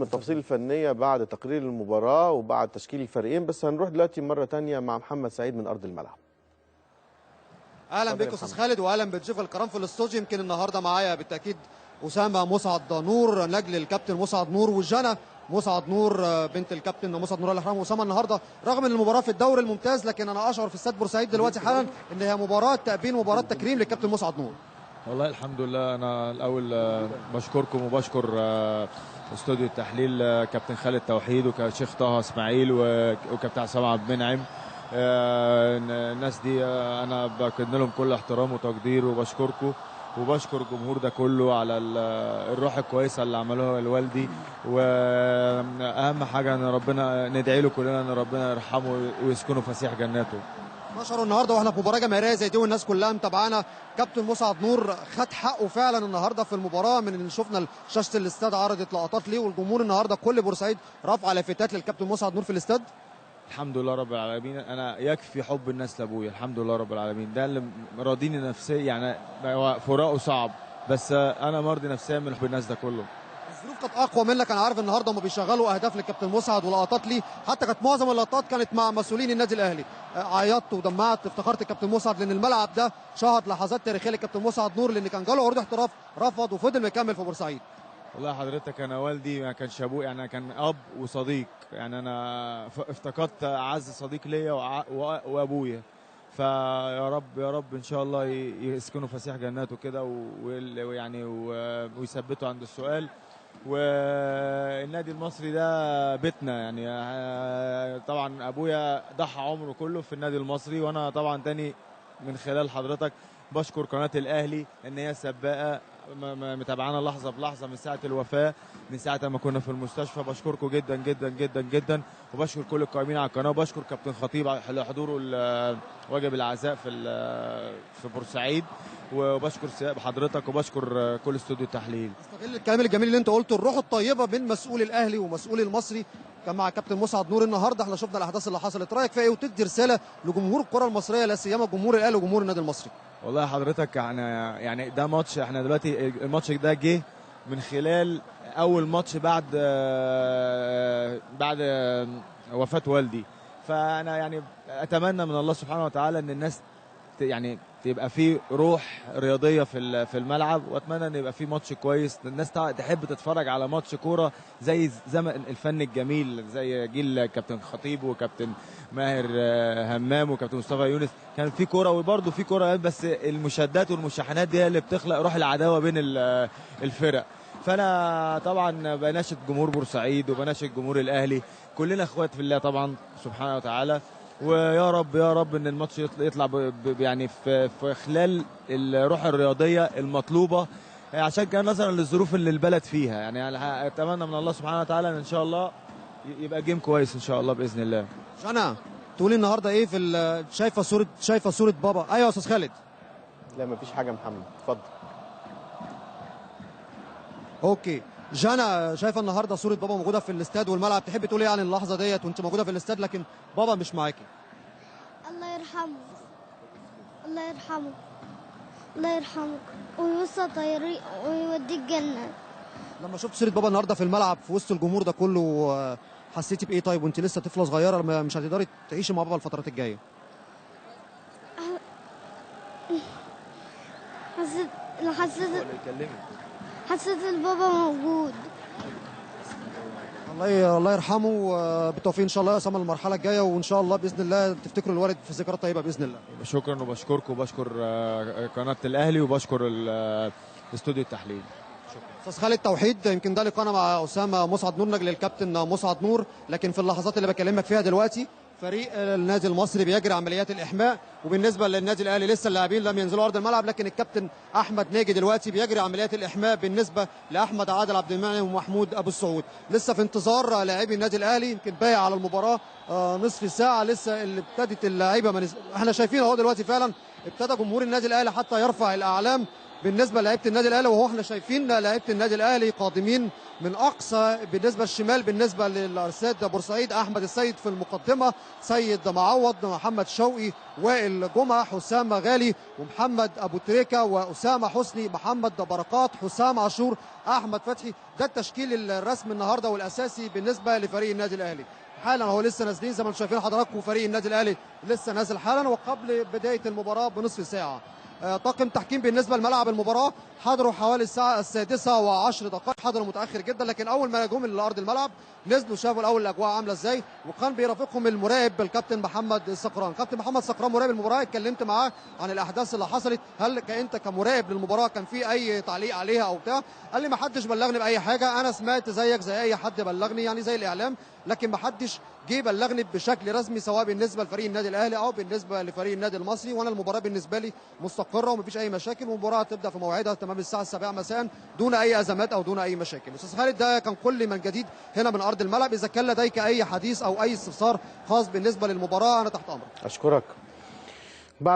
التفاصيل الفنية بعد تقرير المباراة وبعد تشكيل الفريقين، بس هنروح دلوقتي مرة تانية مع محمد سعيد من ارض الملعب. اهلا بك استاذ خالد، واهلا بالضيوف الكرام في الاستوديو. يمكن النهارده معايا بالتاكيد اسامة مسعد نور نجل الكابتن مسعد نور، وجنى مسعد نور بنت الكابتن مسعد نور الاحرام. اسامة، النهارده رغم ان المباراة في الدوري الممتاز، لكن انا اشعر في استاد بورسعيد دلوقتي حالا ان هي مباراة تأبين، مباراة تكريم للكابتن مسعد نور. والله الحمد لله، انا الاول بشكركم وبشكر استوديو التحليل كابتن خالد توحيد وشيخ طه اسماعيل وكابتن عصام عبد المنعم. الناس دي انا بكن لهم كل احترام وتقدير، وبشكركم وبشكر الجمهور ده كله على الروح الكويسة اللي عملوها لوالدي. واهم حاجة ان ربنا ندعي له كلنا ان ربنا يرحمه ويسكنه فسيح جناته. نشروا النهارده واحنا في مباراة جماهيرية زي دي والناس كلها متابعانا، كابتن مسعد نور خد حقه فعلا النهارده في المباراة، من اللي شفنا شاشة الاستاد عرضت لقطات ليه، والجمهور النهارده كل بورسعيد رفع لافتات للكابتن مسعد نور في الاستاد. الحمد لله رب العالمين، انا يكفي حب الناس لابويا، الحمد لله رب العالمين، ده اللي راضيني نفسيا. يعني هو فراقه صعب، بس انا مرضي نفسيا من حب الناس ده كله. الظروف كانت اقوى منك، انا عارف النهارده هم بيشغلوا اهداف للكابتن مسعد ولقطات ليه، حتى كانت معظم اللقطات كانت مع مسؤولين النادي الاهلي. عيطت ودمعت، افتخرت الكابتن مسعد لان الملعب ده شهد لحظات تاريخية للكابتن مسعد نور، لان كان جاله عروض احتراف رفض وفضل مكمل في بورسعيد. والله حضرتك انا والدي ما كانش ابوي، يعني كان اب وصديق، يعني انا افتقدت اعز صديق ليا وابويا. فيا رب يا رب ان شاء الله يسكنوا فسيح جناته كده، ويعني ويثبتوا عند السؤال. والنادي المصري ده بيتنا، يعني طبعا ابويا ضحى عمره كله في النادي المصري، وانا طبعا تاني من خلال حضرتك بشكر قناة الاهلي ان هي سباقه متابعانا لحظة بلحظة من ساعة الوفاة، من ساعة ما كنا في المستشفى. بشكركم جدا جدا جدا جدا، وبشكر كل القائمين على القناة، وبشكر كابتن خطيب على حضوره واجب العزاء في بورسعيد، وبشكر حضرتك وبشكر كل استوديو التحليل. استغل الكلام الجميل اللي انت قلته، الروح الطيبة بين مسؤول الاهلي ومسؤول المصري كان مع كابتن مسعد نور النهارده. احنا شفنا الاحداث اللي حصلت، رايك فيها ايه، وتدي رسالة لجمهور الكره المصرية لا سيما جمهور الاهلي وجمهور النادي المصري؟ والله حضرتك احنا يعني ده ماتش، احنا دلوقتي الماتش ده جه من خلال اول ماتش بعد وفاة والدي، فانا يعني اتمنى من الله سبحانه وتعالى ان الناس يعني تبقى في روح رياضية في الملعب، واتمنى ان يبقى في ماتش كويس، الناس تحب تتفرج على ماتش كورة زي زمن الفن الجميل، زي جيل كابتن خطيب وكابتن ماهر همام وكابتن مصطفى يونس. كان في كورة وبرده في كورة، بس المشادات والمشاحنات دي هي اللي بتخلق روح العداوة بين الفرق. فانا طبعا بناشد جمهور بورسعيد وبناشد جمهور الاهلي، كلنا اخوات في الله طبعا سبحانه وتعالى، ويا رب يا رب ان الماتش يطلع يعني في خلال الروح الرياضية المطلوبة، عشان كان نظرا للظروف اللي البلد فيها. يعني اتمنى من الله سبحانه وتعالى ان شاء الله يبقى جيم كويس ان شاء الله باذن الله. جنى، تقولي النهارده ايه في شايفه صوره بابا؟ ايوه يا استاذ خالد. لا مفيش حاجة يا محمد، اتفضل. okay جانا، شايفه النهارده صوره بابا موجودة في الاستاد والملعب، تحبي تقولي ايه عن اللحظة ديت وانت موجودة في الاستاد لكن بابا مش معاكي؟ الله يرحمه، الله يرحمه، الله يرحمه ويوصل طريق ويوديك الجنة. لما شفت صوره بابا النهارده في الملعب في وسط الجمهور ده كله حسيتي بايه؟ طيب وانت لسه طفله صغيرة مش هتقدري تعيشي مع بابا الفترات الجاية. حسيت البابا موجود. الله يرحمه، بالتوفيق ان شاء الله يا اسامة المرحلة الجاية، وان شاء الله باذن الله تفتكروا الوالد في ذكريات طيبة باذن الله. شكرا، وبشكركم وبشكر قناة الاهلي وبشكر استوديو التحليل. استاذ خالد توحيد، يمكن ده لقاءنا مع اسامة مسعد نور نجل الكابتن مسعد نور، لكن في اللحظات اللي بكلمك فيها دلوقتي فريق النادي المصري بيجري عمليات الاحماء، وبالنسبة للنادي الاهلي لسه اللاعبين لم ينزلوا ارض الملعب، لكن الكابتن احمد ناجي دلوقتي بيجري عمليات الاحماء بالنسبة لاحمد عادل عبد المنعم ومحمود ابو السعود. لسه في انتظار لاعبي النادي الاهلي، يمكن باقي على المباراة نصف ساعة لسه اللي ابتدت اللعيبة احنا شايفين اهو دلوقتي فعلا ابتدى جمهور النادي الاهلي حتى يرفع الاعلام بالنسبة للاعيبه النادي الاهلي، وهو احنا شايفين لعيبة النادي الاهلي قادمين من اقصى بالنسبة للشمال، بالنسبة للاستاد بورسعيد احمد السيد في المقدمة، سيد معوض، محمد شوقي، وائل جمعه، حسام غالي، ومحمد ابو تريكه، واسامة حسني، محمد بركات، حسام عاشور، احمد فتحي. ده التشكيل الرسمي النهارده والاساسي بالنسبة لفريق النادي الاهلي. حالا هو لسه نازلين زي ما انتم شايفين حضراتكم، فريق النادي الاهلي لسه نازل حالا وقبل بداية المباراة بنصف ساعة. طاقم تحكيم بالنسبة لملعب المباراة حضروا حوالي الساعة 6:10، حضروا متاخر جدا، لكن اول ما جم لارض الملعب نزلوا شافوا الاول الاجواء عامله ازاي، وكان بيرافقهم المراقب الكابتن محمد سقران. كابتن محمد سقران مراقب المباراة، اتكلمت معاه عن الاحداث اللي حصلت، هل انت كمراقب للمباراة كان في اي تعليق عليها او بتاع؟ قال لي ما حدش بلغني باي حاجة، انا سمعت زيك زي اي حد بلغني، يعني زي الاعلام، لكن ما حدش جه بلغني بشكل رسمي سواء بالنسبة لفريق النادي الاهلي او بالنسبة لفريق النادي المصري، وانا المباراة بالنسبة لي مستقره ومفيش اي مشاكل، والمباراة هتبدا في موعدها تمام الساعة 7 مساء دون اي ازمات او دون اي مشاكل. استاذ خالد، ده كان كل من جديد هنا من ارض الملعب. اذا كان لديك اي حديث او اي استفسار خاص بالنسبة للمباراة انا تحت امرك. اشكرك.